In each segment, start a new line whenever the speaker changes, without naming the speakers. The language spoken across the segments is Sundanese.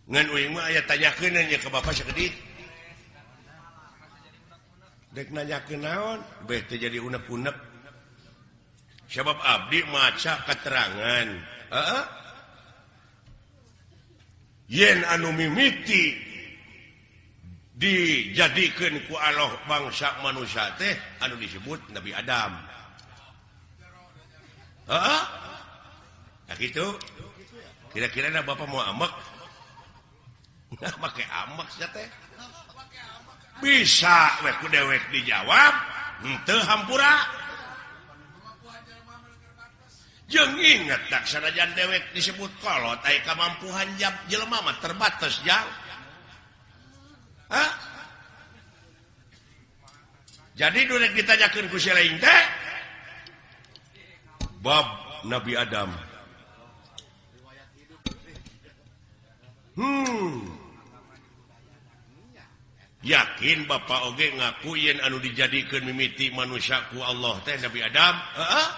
Ngan uing mah aya tanyakeun nya ka bapak sakedik. Dek nanyakeun naon, beh teu jadi unek-unek. Sebab abdi maca keterangan. Heeh. Yen anu mimiti dijadikeun ku Allah bangsa manusia teh anu disebut Nabi Adam. Heeh. Nah gitu. Kira-kira na bapak mau amek? Nah, make amek sia teh. Bisa we ku dewek dijawab, henteu hampura. Jeung inget tak sanajan dewek disebut kolot aya kamampuhan jam jelema mah terbatas jang. Hah? Jadi nu rek ditanyakeun ku si lain teh bab Nabi Adam. Yakin bapak oge ngaku yen anu dijadikeun mimiti manusia ku Allah teh Nabi Adam? Heeh.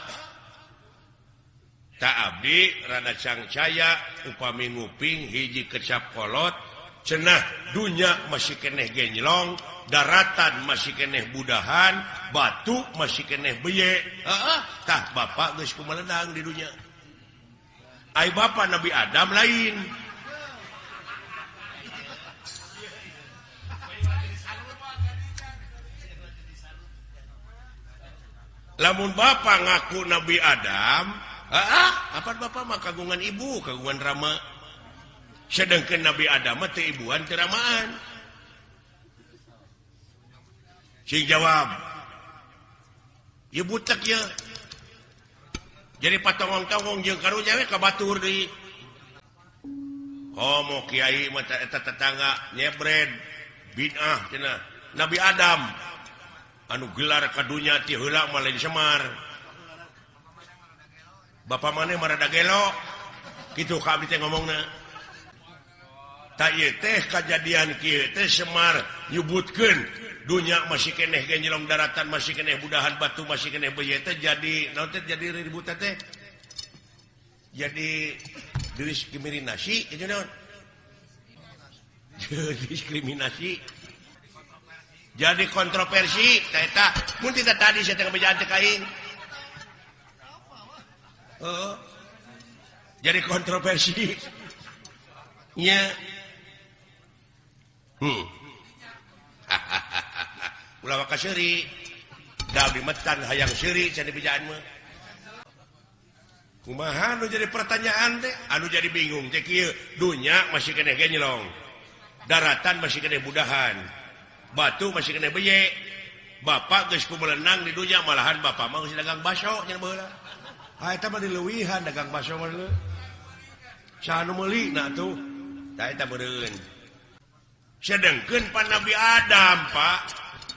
Tak abdi rada cangcaya upami nguping hiji kecap kolot cenah dunya masih keneh genjlong, daratan masih keneh budahan, batu masih keneh beye. Heeh, tah bapak geus kumaledang di dunya. Ai bapak Nabi Adam lain. Lamun bapak ngaku Nabi Adam, heeh, apa bapak mah kagungan ibu, kagungan rama. Sedangkan Nabi Adam mah teu ibuan teu ramaan. Sing jawab. Ieu butek ye. Jadi patongong-tongong jeung karunya we ka batur deui. Komo kiai mah eta tetangga nyebred bid'ah cenah. Nabi Adam anu gelar ka dunya ti heula mah lain Semar. Bapak maneh mah rada gelo. Kitu ka abdi teh ngomongna. Tak ieu teh kajadian kieu teh Semar nyebutkeun dunya masih keneh genjelong daratan masih keneh budahan batu masih keneh beuye teh jadi naon teh jadi ribut teh. Jadi diskriminasi kitu naon? Diskriminasi. Jadi kontroversi tah eta mun teh tadi sia teh ngabejaan teh ka aing. Heeh. Jadi kontroversi. Nya. Ulah waka seuri. Da abdi metan hayang seuri cenah bejaan mah. Kumaha nu jadi pertanyaan teh? Anu jadi bingung teh kieu, dunya masih keneh genjlong. Daratan masih keneh budahan. Batu masih keneh beye. Bapak geus kumelenang di dunya malahan bapak mah geus dagang baso nya baheula. Ha eta mah dileuwihan dagang baso mah leuh. Saha nu meuli na tuh? Tah eta meureun. Sedengkeun pan Nabi Adam, Pak,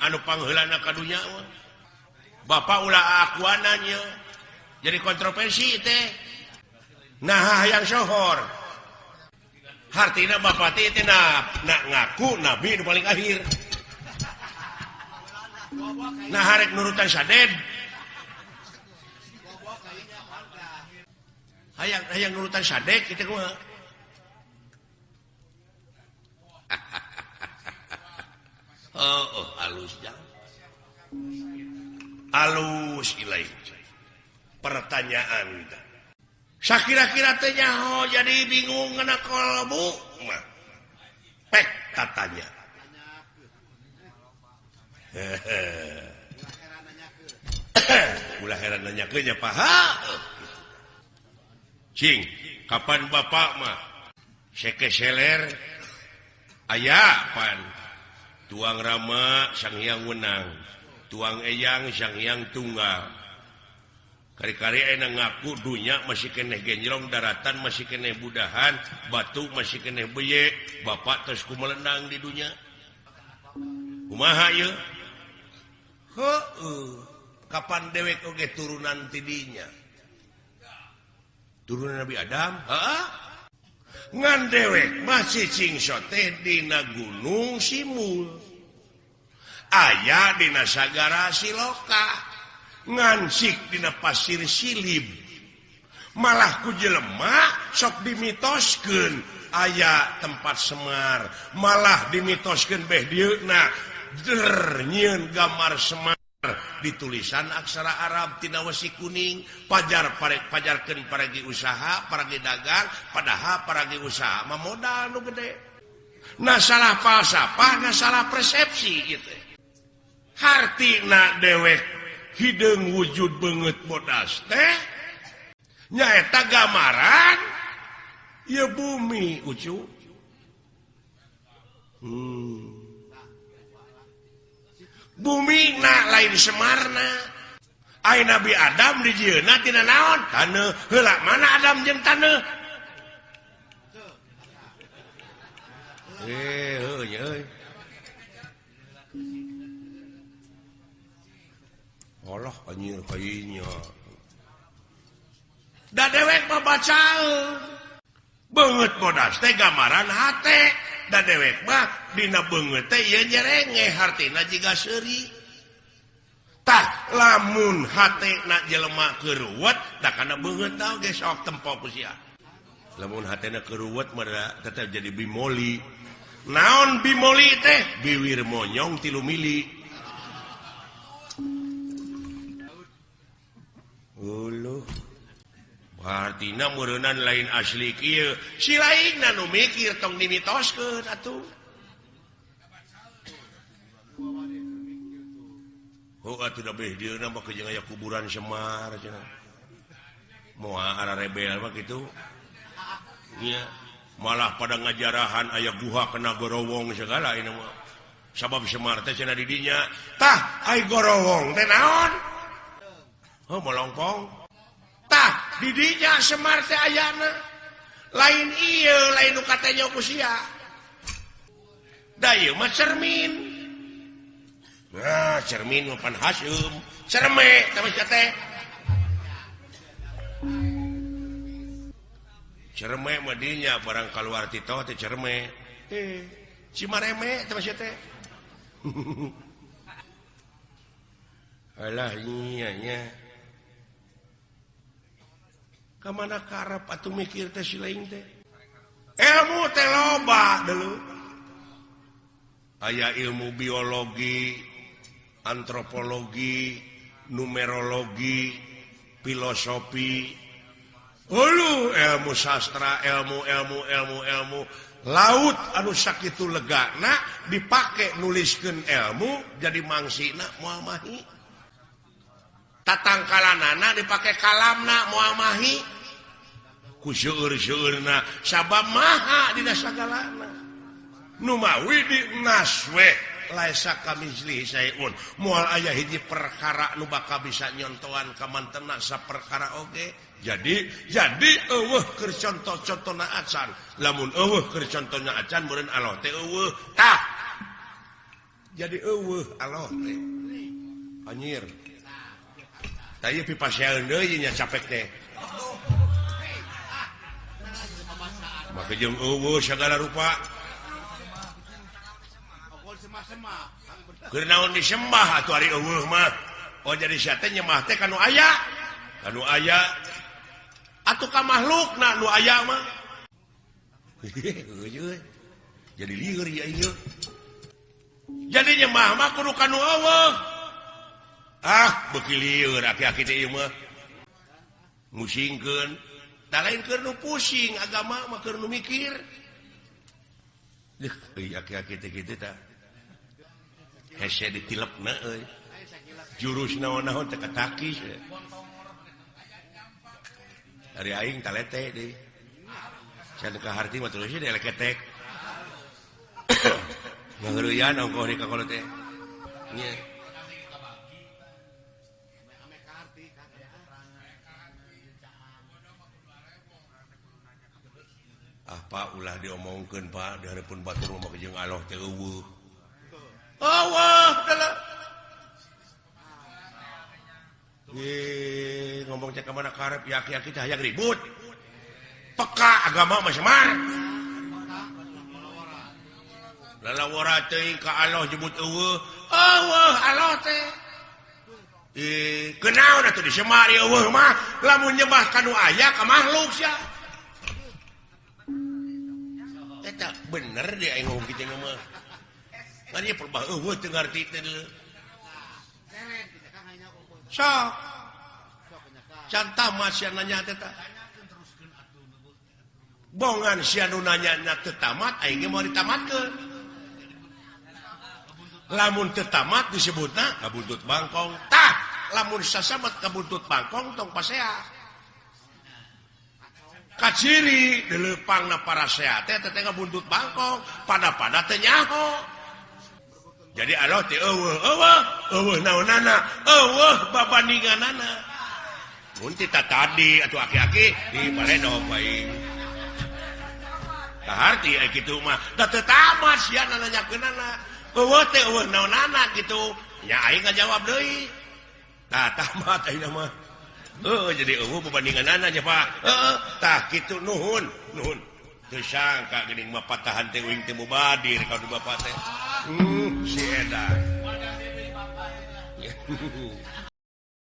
anu pangheulana ka dunya mah. Bapak ulah akuanan nya. Jadi kontroversi teh. Nah hayang sohor. Hartina bapak teh teh na ngaku nabi nu paling akhir. Nah harek nurutan saded. Hayang hayang nurutan sadek kitu kumaha. Oh, oh halus jang. Halus ilai. Pertanyaan sakira-kira teh nyaho jadi bingung ngena kolbu mah. Pek tatanya. Ulah heran nanyakeun nya paha. Cing, kapan bapak mah sekeseler aya pan tuang rama sang hyang wenang, tuang eyang sang hyang tunggal. Kari-kari enak ngaku dunya masih keneh genjlong, daratan masih keneh budahan, batu masih keneh beye, bapak terus kumelenang di dunya. Kumaha ieu? Heueuh, kapan dewek oge turunan ti dinya? Turunan Nabi Adam? Heeh. Ngan dewek masih cingso teh dina gunung Simul. Aya dina sagara Siloka. Ngansik dina pasir Silib. Malah ku jelema sok dimitoskeun aya tempat Semar malah dimitoskeun beh dieuna der nyieun gambar Semar ditulisan aksara Arab tina wesi kuning pajar pajarkeun paragi usaha paragi dagang padahal paragi usaha mah modal nu gede. Nah salah falsafah nah salah persepsi gitu. Hartina dewek hideung wujud beungeut bodas teh nyaeta gambaran ieu bumi ucu. Bumi na lain Semarna. Ai Nabi Adam dijieunna tina naon? Taneuh. Heula mana Adam jeung taneuh? Heuh nya euy. Allah anjir kayanya. Da dewek mah bacaeun. Beungeut bodas teh gambaran hate. Da dewek mah dina beungeut teh ieu nyerengeh hartina jiga seuri. Tah lamun hatena jelema keruwet da kana beungeut tah ge sok tempo ku sia. Lamun hatena keruwet mah tetep jadi bimoli. Naon bimoli teh? Biwir monyong 3 mili. Uluh. Artina meureunnan lain asli kieu. Si lainna nu mikir tong dimitoskeun atuh. Oh atuh da beh dieuna mah jeung aya kuburan Semar cenah. Moal ararebel mah kitu. Nya malah pada ngajarahan aya guha kena gorowong segala ini mah. Sabab Semar teh cenah di dinya. Tah ai gorowong teh naon? Oh molongkong. Tah di dinya Semar teh ayana. Lain ieu lain nu katanya ku sia. Da ieu mah cermin. Nah, cermin mah pan haseum. Cerme teh mah teh. Cerme mah dinya barang kaluar ti teh cerme. Cimareme teh mah teh. Alah nya nya. Kamana karep atuh mikir teh si lain teh. Ilmu teh loba deuleu. Aya ilmu biologi, antropologi, numerologi, filosofi, hulu ilmu sastra, ilmu ilmu ilmu ilmu laut anu sakitu legana dipake nuliskeun ilmu jadi mangsina moal mahi. Tatangkalanana dipake kalamna moal mahi. Ku seueur-seueurna sabab maha dina sagalana. Nu mawi di naswe laisa kamitslihi syai'un. Moal aya hiji perkara nu bakal bisa nyontoan ka mantena saperkara oge. Jadi eueuh keur contoh-contona acan. Lamun eueuh keur contona acan meureun Allah teh eueuh. Tah. Jadi eueuh Allah teh. Anjir. Tah ieu pipaseun deui nya capek teh. Maka jeung eueuh sagala rupa. Keur naon disembah atuh ari eueuh mah. Oh jadi sia teh nyembah teh ka nu aya. Ka nu aya. Atuh ka makhlukna nu aya mah. Jadi lieur ieu ieu. Jadi nyembah mah kudu ka nu eueuh. Ah, beuki lieur aki-aki teh ieu mah. Musingkeun. Da lain keur nu pusing agama mah keur nu mikir. Deuh, euy aki-aki teh kitu tah. Hese ditilepna euy. Jurus naon-naon teh katakis. Ari aing talete deui. Can ka harti mah terus dieleketek. Ngaheureuyan ongkoh di kakolot teh. Nya. Ah Pak ulah diomongkeun Pak di hareupeun batur mah jeung Allah teh eueuh. Eueuh dalah. Ngomong cek ka mana karep yaki-yaki teh hayang ribut. Peka agama mah Semar. Lalawara teuing ka Allah jebut eueuh. Eueuh Allah teh. Kunaon atuh di Semar eueuh mah lamun nyembah ka nu aya ka makhluk sia. Bener dia aing ngomong kitu mah. Ngan ieu perbah eueuh teu ngarti teh deuleu. Sok. Can tamat sia nanya teh tah. Bongan sia nu nanya na teu tamat aing ge moal ditamatkeun. Lamun teu tamat disebutna kabuntut bangkong. Tah, lamun sasabat kabuntut bangkong tong pasea. Kaciri dileupangna parasea teh teh ngabuntut bangkong, pada-pada teh nyaho. Jadi Allah teh eueuh eueuh eueuh naonana, eueuh babandinganana. Mun ti tadi atuh aki-aki di baledog bae. Kaharti aya kitu mah, da teu tamat sia nanyakeunana. Eueuh teh eueuh naonana kitu. Nya aing ngajawab deui. Tah tamat ayeuna mah. Jadi eueuh babandinganana nya Pak. Heeh, tah kitu nuhun, nuhun. Teu sangka geuning mah patahan teh uing teh mubadir ka du bapak teh. Si edan.